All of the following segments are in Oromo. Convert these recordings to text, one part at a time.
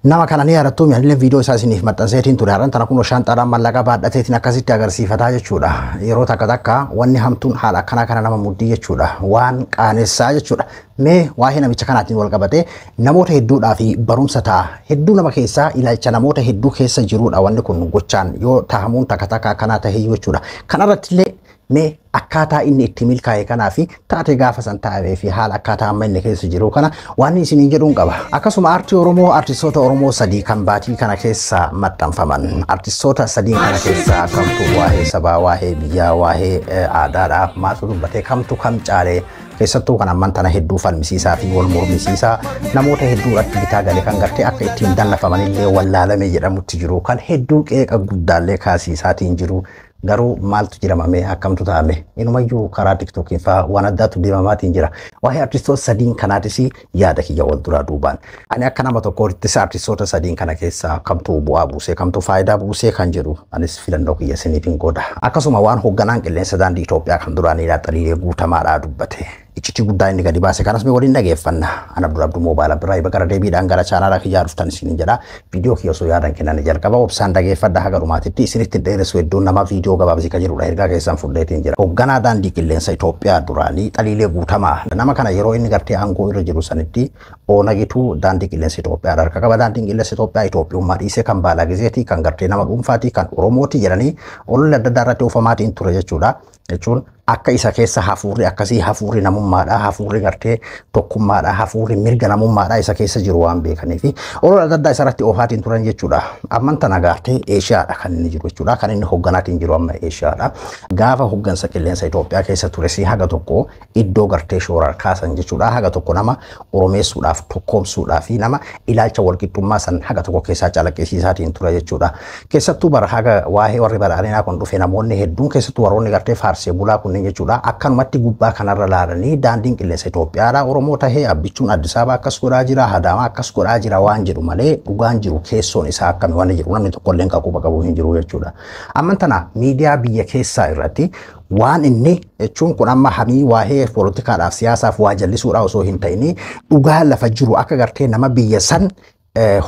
Nama kana ni yaadattuu mi'anillee viidiyoo isaa isiniif maxxanseetiin ture. Har'an tana kunoo shaanxaadhaan mallaqa baadhateetiin akkasitti agarsiifataa jechuudha. Yeroo takka takka wanni hamtuun haala akkanaa kana nama muddii jechuudha. Waan qaanessaa jechuudha. Mee waa'ee namicha kanaatiin wal qabatee namoota hedduudhaa fi barumsa ta'a. Hedduu nama keessaa ilaalcha namoota hedduu keessa jirudha wanni kun gochaan yoo tahamuun takka takka akkanaa tahee jechuudha. Kanarratti illee mee akkaataa inni itti milkaa'e kanaa fi taatee gaafa san taa'ee fi haala akkaataa amma inni keessa jiru kana waan isiniin jedhuun qaba. Akkasuma aartii Oromoo artistoota Oromoo sadii kan baatii kana keessa maxxanfaman. Artistoota sadii kana keessa kamtu waa'ee sabaa, waa'ee biyyaa, waa'ee aadaadhaaf maaltu dubbatee kamtu kam caalee keessattuu kan amman tana hedduu falmisiisaa fi wal mormisiisaa namoota hedduu irratti bitaa galee kan gartee akka ittiin dallafamanillee wallaalame jedhamutti jiru kan hedduu qeeqa guddaallee kaasiisaatiin jiru. Garuu maaltu jiramame akkamtu ta'ame inumayyuu karaa tiktookiin fa'aa waan addaatu deemamaatiin jira. Waa'ee artistoota sadiin kanaatis yaada kiyya wal duraa duubaan. Ani akka nama tokkoottis artistoota sadiin kana keessaa kamtu bu'aa buusee kamtu faayidaa buusee kan jedhu anis filannoo kiyya isiniif hin godha. Akkasuma waan hoogganaan qilleensa daandii Itoophiyaa kan duraanii Xaliilee Guutamaadhaa dubbate. Iccitii guddaa inni gadi baase kanas mee waliin dhageeffanna. Ana Abdul Abduu Moobaayila biraa gara deebiidhaan gara chaanaala kiyyaa dhuftan isiniin jedha. Viidiyoo kiyya osoo yaadan kennan jalqaba obsaan dhageeffadha haga dhumaatitti isinitti dheeressu hedduun nama viidiyoo gabaabsi kan jedhudha ergaa keessan fudheetiin jira. Hoogganaa daandii qilleensa Itoophiyaa duraanii Xaliilee Guutamaa nama kana yeroo inni gartee aangoo irra jiru sanitti Oonagitu daandii qilleensa Itoophiyaa harka qaba. Daandiin qilleensa Itoophiyaa Itoophiyummaa dhiisee kan baalaa gizeetii kan gartee nama dhuunfaatii kan Oromooti jedhanii olola adda addaa irratti oofamaatiin ture jechuudha. Jechuun akka isa keessa hafuurri akkasii hafuurri namummaadha hafuurri gartee tokkummaadha hafuurri mirga namummaadha isa keessa jiru waan beekanii fi olola adda addaa isarratti oofaatiin turan jechuudha. Amman tana gartee Eeshiyaadha kan inni jiru jechuudha. Kan inni hoogganaatiin jiru amma Eeshiyaadha. Gaafa hooggansa qilleensa Itoophiyaa keessa ture si haga tokko iddoo gartee shoora kaasan jechuudha. Haga tokko nama oromeessuudhaaf tokkoomsuudhaaf fi nama ilaalcha walqixxummaa san haga tokko keessaa calaqqisiisaatiin ture jechuudha. Keessattuu bara haga waa'ee warri badhaadhinaa kun dhufe namoonni hedduun keessattuu warroonni gartee faarsee bulaa kunneen jechuudha. Akkanumatti gubbaa kanarra laalanii daandiin qilleensa Itoophiyaadha Oromoo tahee abbichuun Addis Ababa akkas godhaa jira Adaamaa akkas godhaa jira waan jedhu malee dhugaan jiru keessoon isaa akkami waan jedhu namni tokkollee qaquba qabu hin jiru jechuudha. Amman tana miidiyaa biyya keessaa irratti waan inni jechuun kun amma hamii waa'ee poolitikaadhaaf siyaasaaf waa jallisuudha osoo hin ta'in dhugaa lafa jiru akka gartee nama biyya san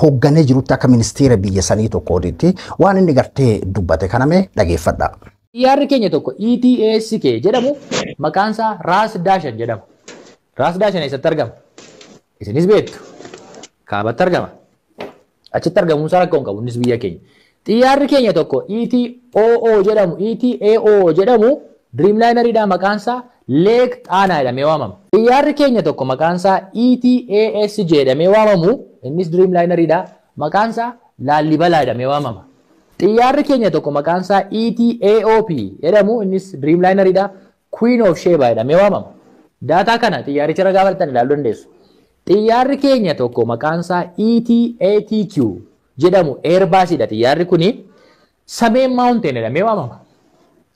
hoogganee jirutti akka ministeera biyya sanii tokkootitti waan inni gartee dubbate kaname dhageeffadha. Xiyyaarri keenya tokko ETASK jedhamu maqaan isaa Raas Daashan jedhama. Raas Daashan eessatti argama? Isinis beektu. Kaabatti argama. Achitti argamuun isaa rakkoo hin qabu innis biyya keenya. Xiyyaarri keenya tokko ETOO jedhamu ETAO jedhamu Dreamlineridha maqaan isaa Lake Xaanaa jedhamee waamama. Xiyyaarri keenya tokko maqaan isaa ETASJ jedhamee waamamu innis Dreamlineridha maqaan isaa Laallibalaa jedhamee waamama. Xiyyaarri keenya tokko maqaan isaa ETAOP jedhamu innis Dreamlineridha Queen of Sheba jedhamee waamama. Daataa kana xiyyaaricha irra gaafattan ilaaluu dandeessu. Xiyyaarri keenya tokko maqaan isaa ETATQ jedhamu Airbusidha. Xiyyaarri kuni Sameen Mountain jedhamee waamama.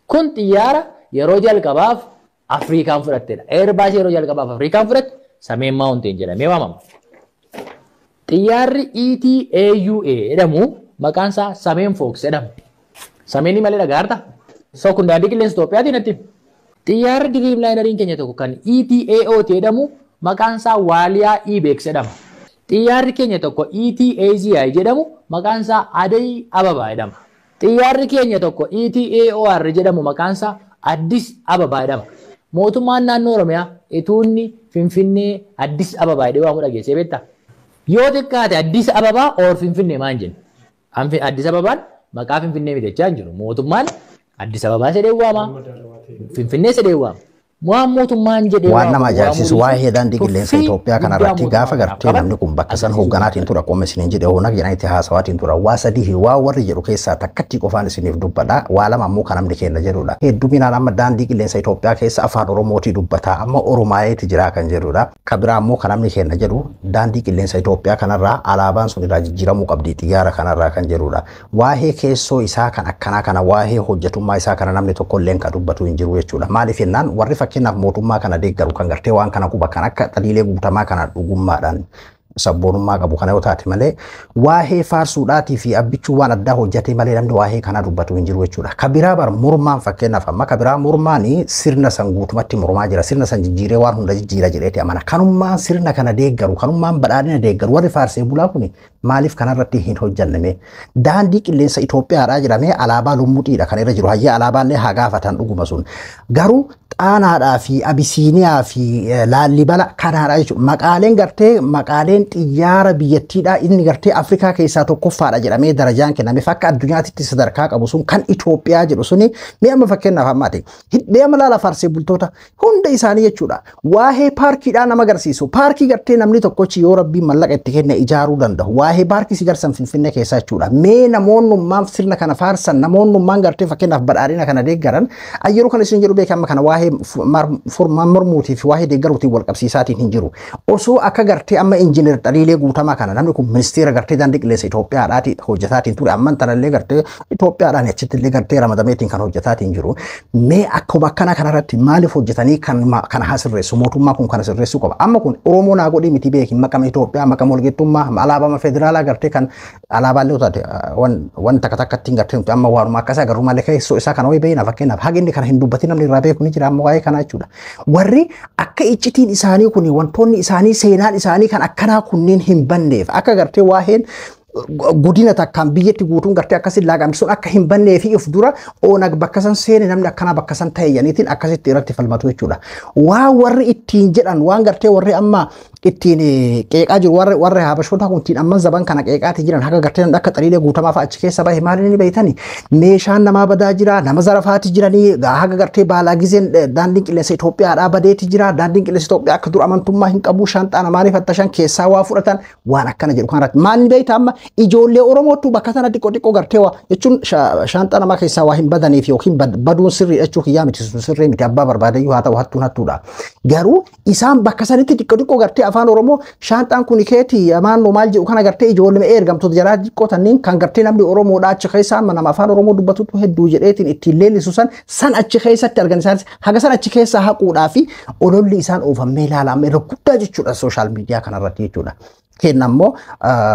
Kun xiyyaara yeroo jalqabaaf Afrikaan fudhattedha. Airbus yeroo jalqabaaf Afrikaan fudhatte Sameen Mountain jedhamee waamama. Xiyyaarri ETAUA jedhamu maqaan isaa Sameen Fox jedhama. Sameenii malee dhagaarta? So kun daandii qilleensa Itoophiyaatiin natti. Xiyyaarri Dreamlineriin keenya tokko kan ETAO jedhamu maqaan isaa Waaliyaa Ibex jedhama. Xiyyaarri keenya tokko ETAZI jedhamu maqaan isaa Aday Ababaa jedhama. Xiyyaarri keenya tokko ETAOR jedhamu maqaan isaa Addis Ababaa jedhama. Mootummaan naannoo Oromiyaa ituunni Finfinnee Addis Ababaa jedhee waamu dhageessee beektaa? Yoo xiqqaate Addis Ababaa or Finfinnee maan jenna? Addis Ababaan maqaa Finfinnee miti jechaa hin jiru. Mootummaan Addis Ababaa jedhee waama. Finfinnee jedhee waama. Waan mootummaan jedhee Waan nama ajaa'ibsiisu waa'ee daandii qilleensa Itoophiyaa kanarratti gaafa gartee namni kun bakka san hoogganaatiin tura akkuma isiniin jedhe hoonag jedhanitti haasawaatiin tura waa sadii waa warri jedhu keessaa takkatti qofaan isiniif dubbadha waa lama ammoo kan namni kenna jedhudha. Hedduminaan amma daandii qilleensa Itoophiyaa keessa afaan Oromootii dubbataa amma Oromaayeeti jira kan jedhudha. Kan biraa ammoo kan namni kenna jedhu daandii qilleensa Itoophiyaa kanarraa alaabaan sun irraa jijjiiramuu qabdi xiyyaara kanarraa kan jedhudha. Waa'ee keessoo isaa kan akkanaa kana waa'ee hojjetummaa isaa kana namni tokko illee kan dubbatu hin jiru jechuudha. Maaliif jennaan warri fakkeenyaaf mootummaa kana deeggaru kan gartee waan kana quba kan akka Xaliilee Guutamaa kana dhugummaadhaan Sabboonummaa qabu kana yoo taate malee waa'ee faarsuudhaatii fi abbichuu waan addaa hojjate malee namni waa'ee kanaa dubbatu hin jiru jechuudha. Kabiraa bar mormaan fakkeenyaaf amma kabiraa mormaan sirna san guutumatti mormaa jira. Sirna san jijjiiree waan hunda jijjiira jedheeti amana. Kanummaan sirna kana deeggaru, kanummaan badhaadhina deeggaru warri faarsee bulaa kuni maaliif kanarratti hin hojjanname? Daandii qilleensa Itoophiyaadhaa jedhamee alaabaa lummuxiidha kan irra jiru. Hayya alaabaallee haa gaafatan dhuguma sun. Garuu Xaanaadhaa fi Abisiiniyaa fi Laallibala kanaadha jechuudha. Maqaaleen gartee maqaaleen xiyyaara biyyattiidhaa inni gartee Afrikaa keessaa tokkoffaadha jedhamee darajaan kennameef akka addunyaatitti sadarkaa qabu sun kan Itoophiyaa jedhu suni mi'a amma fakkeenyaaf ammaati. Hidhee amma laala faarsee bultoota hunda isaanii jechuudha. Waa'ee paarkiidhaa nama agarsiisu. Paarkii gartee namni tokkochi yoo rabbiin mallaqa itti kenne ijaaruu danda'u. Waa'ee paarkii si garsan Finfinnee keessaa jechuudha. Mee namoonnummaan sirna kana faarsan namoonnummaan gartee fakkeenyaaf badhaadhina kana deeggaran yeroo kana isin jedhu beekama kana waa'ee mormuutii fi waa'ee deeggaruutiin wal qabsiisaatiin hin jiru. Osoo akka gartee amma injiinar Xaliilee Guutamaa kana namni kun ministeera gartee daandii qilleensa Itoophiyaadhaati hojjetaatiin ture amman tanallee gartee Itoophiyaadhaan achitti illee gartee ramadameetiin kan hojjetaatiin jiru. Mee akkuma akkana kanarratti maaliif hojjetanii kan kana haa sirreessu mootummaa kun kana sirreessuu qaba. Amma kun Oromoo naa godhii miti beeki maqama Itoophiyaa maqama walqixxummaa alaabaa federaalaa gartee kan alaabaallee taate waan takka takkatti gartee nuti amma waanuma akkasii agarru malee keessoo isaa kana wayii beekna fakkeenyaaf haga inni kana hin dubbatin namni irraa beeku ni jira amma waa'ee kanaa jechuudha. Warri akka iccitiin isaanii kun wantoonni isaanii seenaan isaanii kan akkanaa kunneen hin banneef akka gartee waa'een godina takkaan biyyatti guutuun gartee akkasiin laaqamti sun akka hin bannee fi if dura oonag bakka san seene namni akkanaa bakka san ta'e yaniitiin akkasitti irratti falmatu jechuudha. Waa warri ittiin jedhan waan gartee warri amma ittiin qeeqaa jiru warri warri habashoota kun ittiin amman zaban kana qeeqaati jiran haga gartee namni akka xaliilee guutamaa fa'a achi keessa bahe maal inni beeytani meeshaan namaa badaa jira nama zarafaati jiranii haga gartee baalaa gizeen daandiin qilleensa Itoophiyaadhaa badeeti jira daandiin qilleensa Itoophiyaa akka dur amantummaa hin qabu shaanxaa namaanii fattashan keessaa waa fudhatan waan akkana jedhu kanarratti maal inni beeyta amma ijoollee Oromootu bakka sana xiqqoo xiqqoo gartee waa jechuun shaanxaa namaa keessaa waa hin badaniif yookiin baduun sirrii jechuu kiyyaa miti sun sirrii miti abbaa barbaadeyyuu haa ta'u hattuun hattuudha. Garuu isaan bakka sanitti xiqqoo xiqqoo gartee afaan Oromoo shaanxaan kun keeti amaan maal jedhu kana gartee ijoollee ergamtoota jalaa xiqqoo tanniin kan gartee namni Oromoodha achi keessaa amma nama afaan Oromoo dubbatutu hedduu jedheetiin ittiin leellisu san san achi keessatti argan isaanis haga san achi keessaa haquudhaa fi ololli isaan oofamee ilaalame irra guddaa jechuudha sooshaal miidiyaa kanarratti jechuudha. Kenna ammoo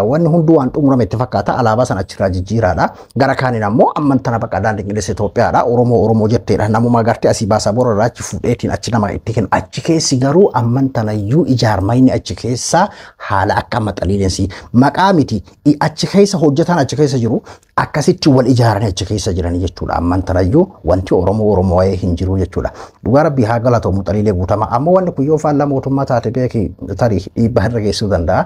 wanni hunduu waan xumurame itti fakkaata alaabaa sana achirraa jijjiiraadha. Gara kaaniin ammoo amman tana bakka daandii qilleensa Itoophiyaadha. Oromoo Oromoo jetteedha. Namuma gartee asii baasaa bora irraa achi fuudheetiin achi nama itti kennu. Achi keessi garuu amman tanayyuu ijaarmayni achi keessa haala akka amma xaliileensi maqaa miti achi keessa hojjetaan achi keessa jiru akkasitti wal ijaaranii achi keessa jiranii jechuudha. Amman tanayyuu wanti Oromoo Oromoo waa'ee hin jiru jechuudha. Dhugaa rabbii haa galatoomu xaliilee guutamaa. Ammoo wanni kun yoo faallaa mootummaa taate beeki tarii dhiibbaa irra geessisuu danda'a.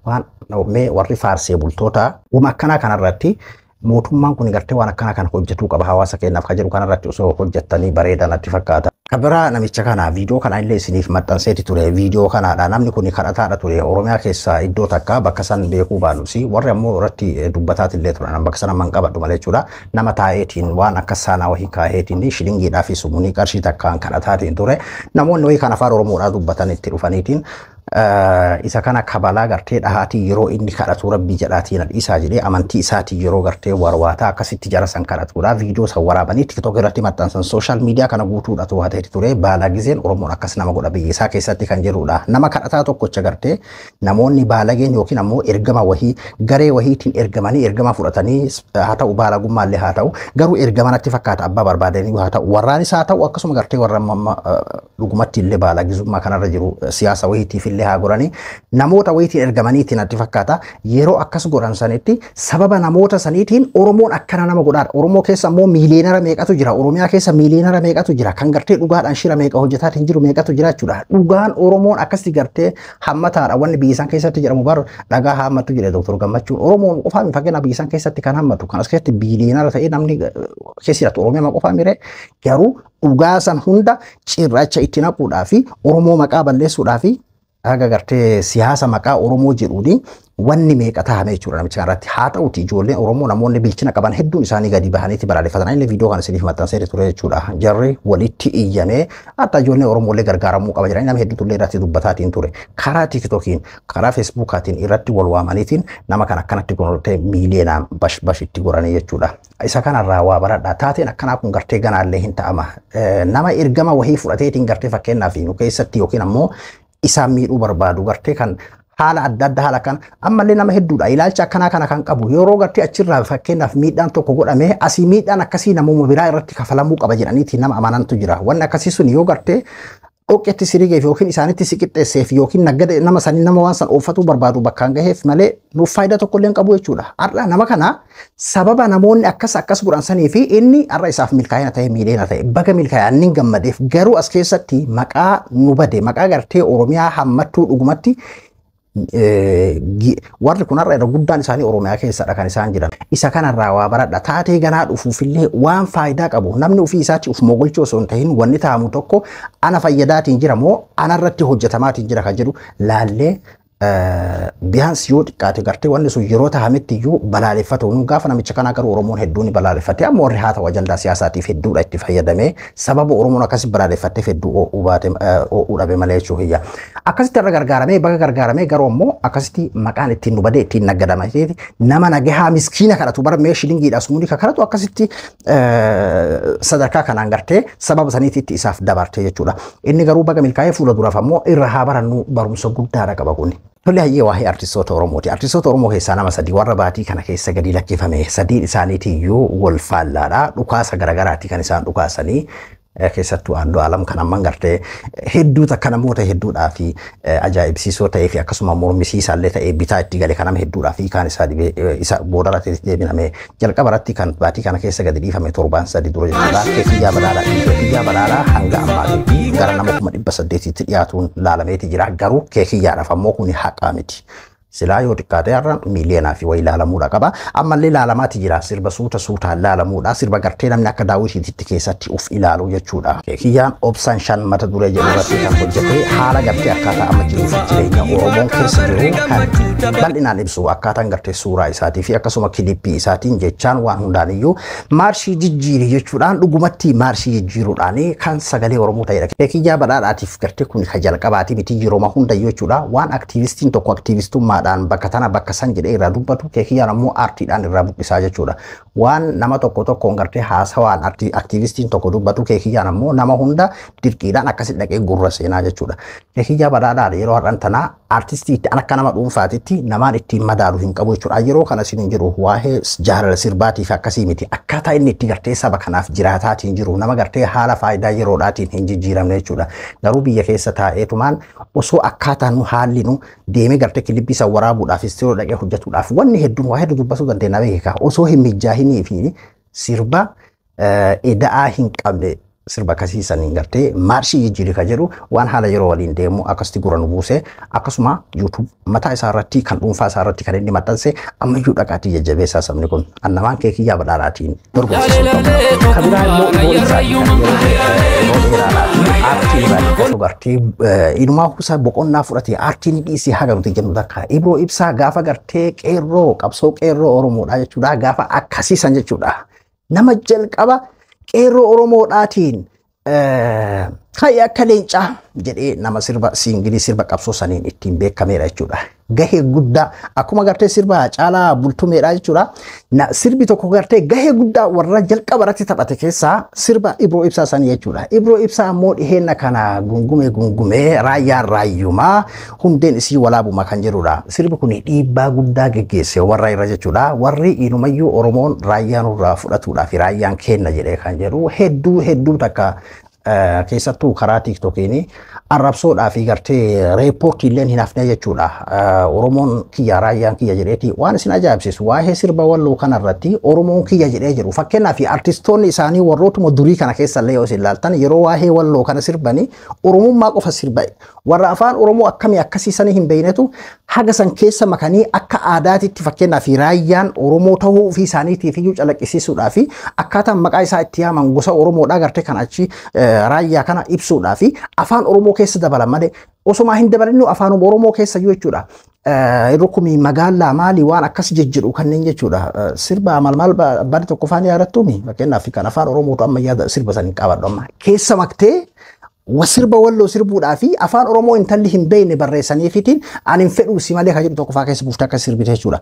Waan mee warri faarsee bultoota wama akkanaa kanarratti mootummaan kun gartee waan akkanaa kana hojjetuu qaba hawaasa keenyaaf kan jedhu kanarratti osoo hojjettanii bareedaa natti fakkaata. Kabiraa namicha kana viidiyoo kana illee isiniif maxxanseeti ture viidiyoo kanaadha namni kun kadhataadha ture Oromiyaa keessa iddoo takka bakka san beekuu baanus warri ammoo irratti dubbataati illee turan bakka sana man qabadhu malee jechuudha nama taa'eetiin waan akka saanaa wahii kaa'eetiin shilingiidhaa fi sumunii qarshii takkaan kadhataatiin ture namoonni wahii kan afaan Oromoodhaa dubbatan itti dhufaniitiin isa kana kabalaa gartee dhahaatii yeroo inni kadhatu rabbii jedhaatiin dhiisaa jedhee amantii isaatii yeroo gartee warwaataa akkasitti jara san kadhatudha. Viidiyoo san waraabanii tiktok irratti maxxansan sooshaal miidiyaa kana guutuudha to'ateeti ture. Baalaa gizeen Oromoon akkas nama godha biyya isaa keessatti kan jedhudha. Nama kadhataa tokkocha gartee namoonni baalageen yookiin ammoo ergama wahii garee wahiitiin ergamanii ergama fudhatanii haa ta'u baalagummaallee haa ta'u garuu ergama natti fakkaata abbaa barbaadanii haa ta'u warraanis haa ta'u akkasuma gartee warra dhugumatti illee baalagizummaa kanarra jiru siyaasa wahiitiif illee haa godhanii namoota wayiitiin ergamaniitiin natti fakkaata yeroo akkas godhan sanitti sababa namoota saniitiin Oromoon akkana nama godhaadha. Oromoo keessa ammoo miiliyoonara meeqatu jira? Oromiyaa keessa miiliyoonara meeqatu jira? Kan gartee dhugaadhaan shira meeqa hojjetaatiin jiru meeqatu jira jechuudha. Dhugaan Oromoon akkasitti gartee hammataadha. Wanni biyya isaan keessatti jedhamu bar dhagaa hammatu jedhe Dr. Gammachuun. Oromoon qofaa mi fakkeenyaaf biyya isaan keessatti kan hammatu kan as keessatti biiliyoonara ta'ee namni keessa jiraatu Oromiyaa qofaa mire garuu dhugaa san hunda cirracha itti naquudhaa fi Oromoo maqaa balleessuudhaa fi haga gartee siyaasa maqaa Oromoo jedhuuni wanni meeqa taa'ame jechuudha namicha kanarratti. Haa ta'uti ijoolleen Oromoo namoonni bilchina qaban hedduun isaanii gadi bahaniiti balaaleffatan. Inni viidiyoo kana isiniif maxxansee ture jechuudha. Jarri walitti iyyamee hatta ijoolleen Oromoo illee gargaaramuu qaba jedhanii nama hedduutu illee irratti dubbataatiin ture. Karaa Tiktookiin, karaa Feesbuukaatiin irratti wal waamaniitiin nama kana akkanatti gonortee miiliyoonaan bash bash itti goranii jechuudha. Isa kanarraa waa baradhaa. Taateen akkanaa kun gartee ganaallee hin ta'ama. Nama ergama wahii fudhateetiin gartee fakkeenyaaf nu keessatti yookiin ammoo isaan miidhuu barbaadu gartee kan Haala adda addaa haala kana ammallee nama hedduudha ilaalcha akkanaa kana kan qabu yeroo gartee achirraa fakkeenyaaf miidhaan tokko godhame asii miidhaan akkasii namuma biraa irratti kafalamuu qaba jedhaniiti nama amanantu jira. Wanni akkasii sun yoo gartee dhoqqeetti sirigeef yookiin isaanitti si qixxeesseef yookiin naggada nama sanii nama waan san ooffatuu barbaadu bakkaan gaheef malee nuuf faayidaa tokko illee hin qabu jechuudha. Har'a nama kana sababa namoonni akkas akkas godhan sanii fi inni har'a isaaf milkaa'ina ta'e miidheena ta'e baga milkaa'ina inni gammadeef garuu as keessatti maqaa nu bade maqaa gartee Oromiyaa hammattuu dhugumatti warri kun har'a irra guddaan isaanii Oromiyaa keessadha kan isaan jiran. Isa kanarraa waa baradha. Taatee ganaa dhufuufillee waan faayidaa qabu. Namni ofii isaatti of mogolchuu osoo hin tahin wanni ta'amu tokko ana fayyadaatiin jira moo anarratti hojjetamaatiin jira kan jedhu laallee biyaans yoo xiqqaate gartee wanni sun yeroo tahametti iyyuu balaaleffatu. Gaafa namicha kanaa garuu Oromoon hedduun balaaleffate amma warri haa ta'u ajandaa siyaasaatiif hedduudha itti fayyadamee sababa Oromoon akkasi balaaleffatteef hedduu oo'uu baate oo'uu dhabe malee jechuu hiyya. Akkasitti irra gargaaramee baga gargaaramee garuu ammoo akkasitti maqaan ittiin nu badee ittiin naggadama nama nagahaa miskiina kadhatu bara mee shilingiidha sumuudii kadhatu akkasitti sadarkaa kanaan gartee sababa saniititti isaaf dabarte jechuudha. Inni garuu baga milkaa'ee fuula duraaf ammoo irra haa barannu barumsa guddaadha qaba kuni. Tole hayyee waa'ee artistoota Oromooti. Artistoota Oromoo keessaa nama sadii warra baatii kana keessa gadi lakkifame sadiin isaaniitiyyuu wal faallaadha. Dhukaasa garagaraati kan isaan dhukaasanii keessattuu Andu'aalam kan amman gartee hedduu takka namoota hedduudhaa fi ajaa'ibsiisoo ta'ee fi akkasuma mormisiisaallee ta'ee bitaa itti gale kan nama hedduudhaa fi kaan isaa dhibee isa boodarratti deebiname jalqaba irratti kan baatii kana keessa gadi dhiifame torbaan sadii dura jechuudha. Keekiyyaa Badhaadhaa fi Keekiyyaa Badhaadhaa hanga ammaatitti gara nama 800,000tti dhiyaatuun laalameeti jira. Garuu keekiyyaadhaaf ammoo kun haqaa miti. Silaa yoo xiqqaate har'a miiliyoonaa fi wayii ilaalamuudha qaba. Ammallee ilaalamaati jira. Sirba suuta suutaan ilaalamuudha. Sirba gartee namni akka daawwitiitti keessatti of ilaalu jechuudha. Keekiyyaan obsaan shan mata duree jedhu irratti kan hojjete haala gartee akkaataa amma jiruuf jireenya Oromoon keessa jiru kan bal'inaan ibsu akkaataan gartee suuraa isaatii fi akkasuma kilippii isaatiin jechaan waan hundaan iyyuu maarshii jijjiiri jechuudhaan dhugumatti maarshii jijjiiruudhaan kan sagalee Oromoo ta'edha. Keekiyyaa Badhaadhaatiif gartee kun kan jalqabaati miti yeroo hundayyuu jechuudha. Waan aktiivistiin tokko aktiivistummaadhaan bakka tana bakka san jedhee irraa dubbatu keekiyyaan ammoo aartiidhaan irraa buqqisaa jechuudha. Waan nama tokko tokkoon gartee haasawaan aktiivistiin tokko dubbatu keekiyyaan ammoo nama hunda dirqiidhaan akkasitti dhaqee gurra seenaa jechuudha. Keekiyyaa Badhaadhaan yeroo har'an tanaa aartistii itti akka nama dhuunfaatitti namaan ittiin madaalu hin qabu jechuudha. Yeroo kana isin hin jiru waa'ee jaalala sirbaatiif akkasii miti. Akkaataa inni itti gartee saba kanaaf jiraataatiin jiru nama gartee haala faayidaa yeroodhaatiin hin jijjiiramne jechuudha. Garuu biyya keessa taa'eetumaan osoo akkaataa nu haalli nu deemee gartee kilibbii isa waraabuudhaaf istiiroo dhaqee hojjetuudhaaf wanni hedduun waa hedduu dubbasuu dandeenya beekaa osoo hin mijaahinii fi sirba eda'aa hin qabne sirba akkasii saniin gartee maarshii jijjiiri kan jedhu waan haala yeroo waliin deemu akkasitti gurra nu buuse akkasuma YouTube mataa isaa irratti kan dhuunfaa isaa irratti kan inni maxxanse ammayyuu dhaqaatii jajjabeessaa sabni kun annamaan Keekiyyaa Badhaadhaatiin dorgomsiisuu qabu. Kan biraa immoo Iboo Ibsaatii kan yeroo dheeraadhaa fi aartii irraa dhiqatu gartee inumaa kuusaa boqonnaa fudhatee aartiin dhiisee haga nuti jennu takka Iboo Ibsaa gaafa gartee qeerroo qabsoo qeerroo Oromoodhaa jechuudha gaafa akkasiisan jechuudha. Nama jalqaba qeerroo Oromoodhaatiin ka'ee akka leencaa jedhee nama sirba siingilii sirba qabsoo saniin ittiin beekameedha jechuudha. Gahee guddaa akkuma gartee sirba Caalaa Bultumeedha jechuudha. Sirbi tokko gartee gahee guddaa warra jalqaba irratti taphate keessaa sirba Ibro Ibsaa sanii jechuudha. Ibro Ibsaa ammoo dhiheenna kana gungumee gungumee raayyaan raayyumaa hundeen isii walaabuma kan jedhudha. Sirbi kun dhiibbaa guddaa geggeesse warra irra jechuudha. Warri inumayyuu Oromoon raayyaa nurraa fudhatuudhaaf raayyaan kenna jedhee kan jedhu hedduu hedduu takka keessattuu karaa tiiktokiin arrabsoodhaa fi gartee reepoortii illee hin hafne jechuudha. Oromoon kiyya raayyaan kiyya jedheeti waan isin ajaa'ibsiisu waa'ee sirba walloo kanarratti Oromoon kiyya jedhee jiru. Fakkeenyaaf artistoonni isaanii warrootuma durii kana keessa illee yoo isin ilaaltan yeroo waa'ee walloo kana sirbanii Oromummaa qofa sirba. Warra afaan Oromoo akkamii akkasiisanii hin beeknetu haga san keessa makanii akka aadaatitti fakkeenyaaf raayyaan Oromoo ta'uu ofii isaaniitiif iyyuu calaqqisiisuudhaa fi akkaataan maqaa isaa itti yaaman gosa Oromoodhaa gartee kan achi raayyaa kana ibsuudhaa fi afaan Oromoo keessa dabalan malee osuma hin dabalinnu afaan Oromoo keessa iyyuu jechuudha. Rukumi magaalaa maali waan akkas jejjedhu kanneen jechuudha. Sirba maal maal bari tokko afaan yaadattuumi fakkeenyaaf kan afaan Oromootu amma yaada sirba sanii qabadhu amma keessa maktee Sirba Walloo sirbuudhaa fi afaan Oromoo intalli hin beekne barreessaniifitiin ani hin fedhuu si malee kan jedhu tokko faa keessa buuftee akka sirbite jechuudha.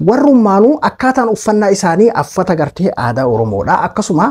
Warrummaanuu akkaataan uffannaa isaanii uffata gartee aadaa Oromoodha. Akkasuma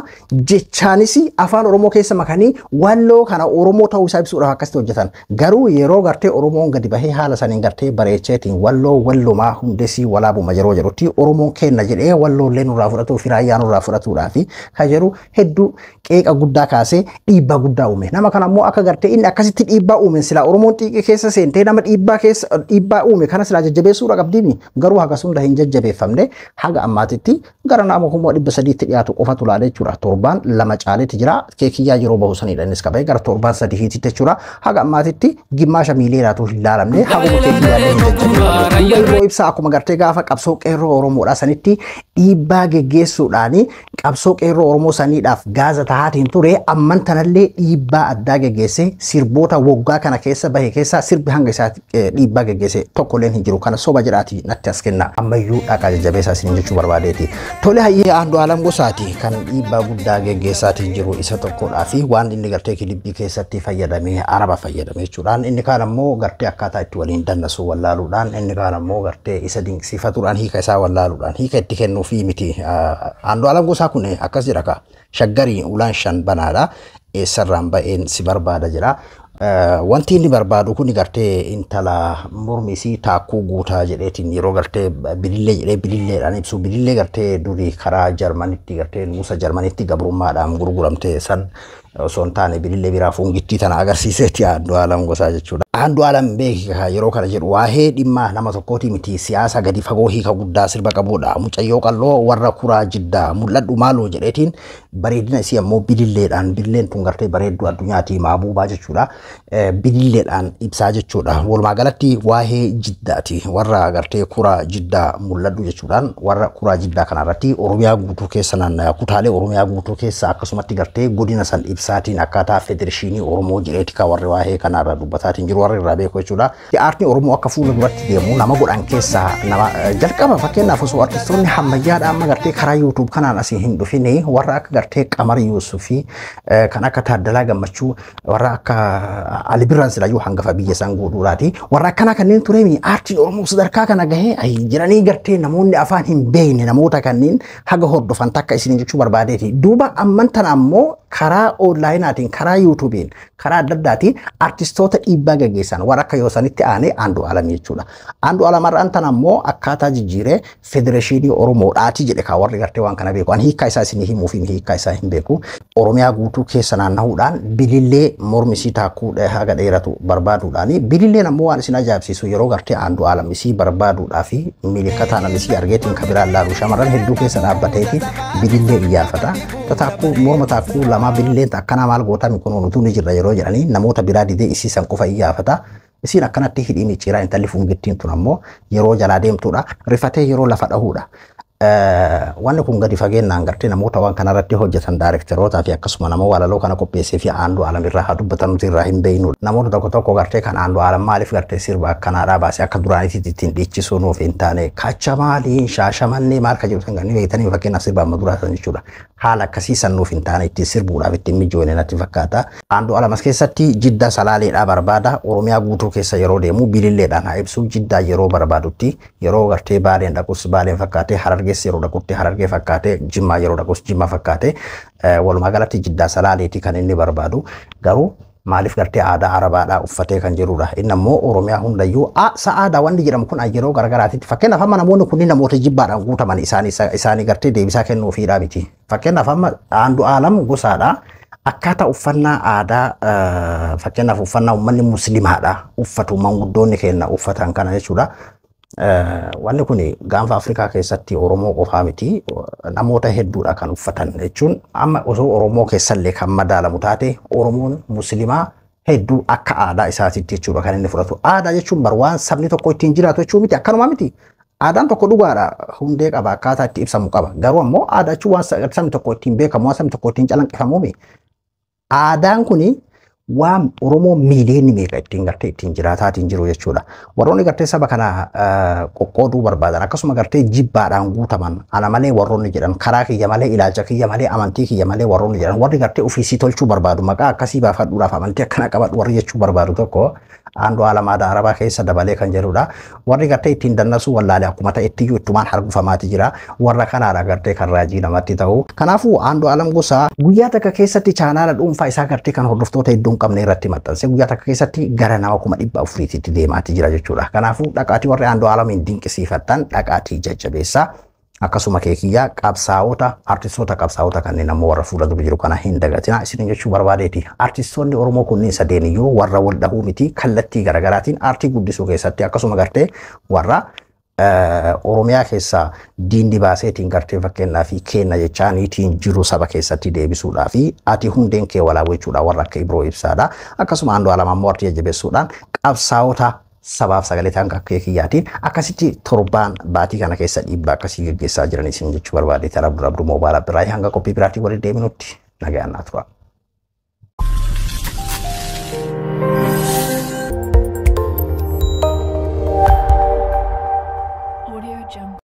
jechaanis afaan Oromoo keessa makanii Walloo kana Oromoo ta'uu isaa ibsuudhaaf akkasitti hojjetan. Garuu yeroo gartee Oromoon gadi bahee haala saniin gartee bareecheetiin Walloo wallumaa hundesii walaabuma yeroo jedhutti Oromoon kenna jedhee Walloollee nurraa fudhatuu fi raayyaa nurraa fudhatuudhaa fi kan jedhu hedduu qeeqa guddaa kaasee dhiibbaa guddaa uume. Nama kana ammoo akka gartee inni akkasitti dhiibbaa uume silaa Oromoon xiiqii keessa seentee nama dhiibbaa keessa dhiibbaa uume kana silaa jajjabeessuudha qabdiimi. Garuu haga sunda hin jajjabeeffamne, haga ammaatitti gara nama 300,000tti dhiyaatu qofatu laala jechuudha. Torbaan 2 caaleetti jira. Keekiyyaa yeroo bahu sanidha innis qabee gara torbaan 3tti jechuudha. Haga ammaatitti gimmaasha miiliyonaatu hin laalamne, haguma keekiyyaa hin jajjabeeffamne. Yeroo ibsaa akkuma gartee gaafa qabsoo qeerroo Oromoodha sanitti dhiibbaa geggeessuudhaani qabsoo qeerroo Oromoo saniidhaaf gaaza tahaatiin ture, amman tanallee dhiibbaa addaa geggeesse. Sirboota waggaa kana keessa bahe keessaa sirbi hanga isaa dhiibbaa geggeesse tokkolleen hin jiru. Kana soba jedhaati natti as kenna, ammayyuu dhaqaa jajjabeessaa isiniin jechuu barbaadeeti. Tole, hayyee, Andu'aalam Gosaati kan dhiibbaa guddaa geggeessaatiin jiru isa tokkodhaa fi waan inni gartee kilibbii keessatti fayyadamee araba fayyadame jechuudhaan, inni kaan ammoo gartee akkaataa itti waliin dannasu wallaaluudhaan, inni kaan ammoo gartee isa dinqisiifatuudhaan hiika isaa wallaaluudhaan hiika itti kennuufii miti. Andu'aalam Gosaa kun akkas jedha ka: "Shaggarii ulaan shan banaadha, eessarraan ba'een si barbaada" jedha. Wanti inni barbaadu kun gartee intala mormi isii taakkuu guutaa jedheetiin yeroo gartee bilillee jedhee bililleedhaan ibsu, bilillee gartee durii karaa Jarmanitti gartee nuusa Jarmanitti gabrummaadhaan gurguramte san osoo hin taane bilillee biraa fuungittii tana agarsiiseeti Andu'aalam Gosaa jechuudha. Andu'aalam beekika yeroo kana jedhu waa'ee dhimma nama tokkooti miti, siyaasa gadi fagoo hiika guddaa sirba qabudha. "Mucayyoo qalloo warra kuraa jiddaa mul'adhu maaloo" jedheetiin bareedina isii ammoo bililleedhaan, bililleen tun gartee bareedduu addunyaati maabuubaa jechuudha. Bililleedhaan ibsaa jechuudha. Walumaa galatti waa'ee jiddaati. Warra gartee kuraa jiddaa mul'adhu jechuudhaan warra kuraa jiddaa kanarratti Oromiyaa guutuu keessa naannaya kutaalee Oromiyaa guutuu keessa akkasumatti gartee godina san ibsaatiin akkaataa federeeshinii Oromoo jedheeti kan warri waa'ee kanarra dubbataatiin jiru warri irraa beeku jechuudha. Aartiin Oromoo akka fuula duratti deemu nama godhan keessaa nama jalqaba. Fakkeenyaaf, osoo artistoonni hammayyaadha amma gartee karaa YouTube kanaan asii hin dhufine, warra akka gartee Qamar Yuusufii, kan akka Taaddalaa Gammachuu, warra akka Ali Birraan silayyuu hangafa biyya isaan guutuudhaati. Warra akkanaa kanneen tureemi aartiin Oromoo sadarkaa kana gahee jiranii gartee namoonni afaan hin beekne namoota kanneen haga hordofan takka isin jechuu barbaadeeti. Duuba amman tana ammoo karaa onlaayinaatiin, karaa yuutuubiin, karaa adda addaatiin artistoota dhiibbaa gaggeessan warra akka yoosanitti aanee Andu'aalam jechuudha. Andu'aalam har'aan tana ammoo akkaataa jijjiiree federeeshinii Oromoodhaati jedhe kaa warri gartee waan kana beeku. Ani hiikkaa isaa isinii himuu fi hiikkaa isaa hin beeku. Oromiyaa guutuu keessa naannahuudhaan bilillee mormi isii taakkuu haga dheeratu barbaaduudhaani. Bililleen ammoo waan isin ajaa'ibsiisu yeroo gartee Andu'aalam isii barbaaduudhaa fi milikkataan isii argeetiin kabiraan laalu shamarran hedduu keessa dhaabbateeti bilillee iyyaafata. Taakkuu morma taakkuu lamaa bililleen akkanaa maal gootami kun nutuu ni jirra yeroo jedhanii namoota biraa didee isii san qofa iyyaafata. Isiin akkanatti hidhii micciiraa intalli fungittiin tun ammoo yeroo jalaa deemtuudha. Rifatee yeroo lafa dhahuudha. Wanni kun gadi fageennaan gartee namoota waan kanarratti hojjetan, daayirektarootaa fi akkasuma nama walaloo kana qopheessee fi Andu'aalam irraa haa dubbatan, nuti irraa hin beeknu. Namoota tokko tokko gartee kan Andu'aalam maaliif gartee sirba akkanaadhaa baasee akka duraanitti ittiin dhiichisuu nuuf hin taane, kacha maaliin shaashamannee maal ka jedhu san kan beektanii, fakkeenyaaf sirba amma duraa san jechuudha. Haala akkasii san nuuf hin taane, ittiin sirbuudhaaf ittiin mijoone natti fakkaata. Andu'aalam as keessatti jidda salaaleedhaa barbaada. Oromiyaa guutuu keessa yeroo deemu bililleedhaan haa ibsu. Jiddaa yeroo barbaadutti yeroo gartee Baaleen dhaqus Baaleen fakkaatee, Harargees yeroo dhaqutti Harargee fakkaatee, Jimmaa yeroo dhaqus Jimmaa fakkaatee, walumaa galatti jiddaa salaaleeti kan inni barbaadu. Garuu maaliif gartee aadaa Arabaadhaa uffatee kan jirudha. Inni ammoo Oromiyaa hundayyuu sa'aadaa wanni jedhamu kun yeroo garagaraatitti, fakkeenyaaf amma namoonni kunniin namoota jibbaadhaan guutaman isaanii gartee deebisaa kennuufiidhaa miti. Fakkeenyaaf amma Andu'aalam Gosaadhaa akkaataa uffannaa aadaa, fakkeenyaaf uffannaa uummanni musliimaadha uffatu, manguddoonni keenya uffatan kana jechuudha. Wanni kun gaanfa Afrikaa keessatti Oromoo qofaa miti, namoota hedduudha kan uffatan jechuun. Amma osoo Oromoo keessallee kan madaalamu taate, Oromoon musliimaa hedduu akka aadaa isaatiitti jechuudha kan inni fudhatu. Aadaa jechuun bar waan sabni tokko ittiin jiraatu jechuu miti, akkanuma miti. Aadaan tokko dhugaadha, hundee qaba, akkaataa itti ibsamu qaba. Garuu ammoo aadaa jechuun waan sabni tokko ittiin beekamu, waan sabni tokko ittiin calanqifamu. Aadaan kuni Waan Oromoo miiliyoonni meeqa ittiin gartee ittiin jiraataatiin jiru jechuudha. Warroonni gartee saba kana qoqqooduu barbaadan, akkasuma gartee jibbaadhaan guutaman, ana malee warroonni jedhan, karaa kiyya malee, ilaalcha kiyya malee, amantii kiyya malee warroonni jedhan, warri gartee ofiisii tolchuu barbaadu, maqaa akkasii baafadhuudhaaf amantii akkana qabadhu warri jechuu barbaadu tokko Andu'aalam aadaa Arabaa keessa dabalee kan jedhudha. Warri gartee ittiin dannasuu wallaalee akkuma ta'ettiyyuu ittumaan hargufamaati jira. Warra kanaadha gartee kan raajii namatti ta'u. Kanaafuu Andu'aalam Gosaa guyyaa takka keessatti chaanaala dhuunfaa isaa gartee kan hordoftoota hedduu hin qabne irratti maxxanse guyyaa takka keessatti gara nama 400,000tti deemaati jira jechuudha. Kanaafuu dhaqaatii warri Andu'aalamiin dinqisiifattan dhaqaatii jajjabeessaa. Akkasuma keekiyyaa qabsaa'ota, artistoota qabsaa'ota kanneen ammoo warra fuula dura jiru kana hin dagatina isin jechuu barbaadeeti. Artistoonni Oromoo kunneen sadeen iyyuu warra wal dhahuu miti, kallattii garaagaraatiin aartii guddisuu keessatti akkasuma gartee warra Oromiyaa keessaa diinni baaseetiin gartee fakkeenyaa fi kenna jechaaniitiin jiru saba keessatti deebisuudhaa fi ati hundeen kee walaabuu jechuudha warra akka Ibroo Ibsaadha. Akkasuma Andu'aalam ammoo artii jajjabeessuudhaan qabsaa'ota sabaaf sagalee ta'an akka kiyyaatiin akkasitti torbaan baatii kana keessa dhiibbaa akkasii gaggeessaa jiran isin jechuu barbaade. Tara Abdul Abduu Moobaala biraa hanga qophii biraatiin waliin deebinutti nagaan naa tura.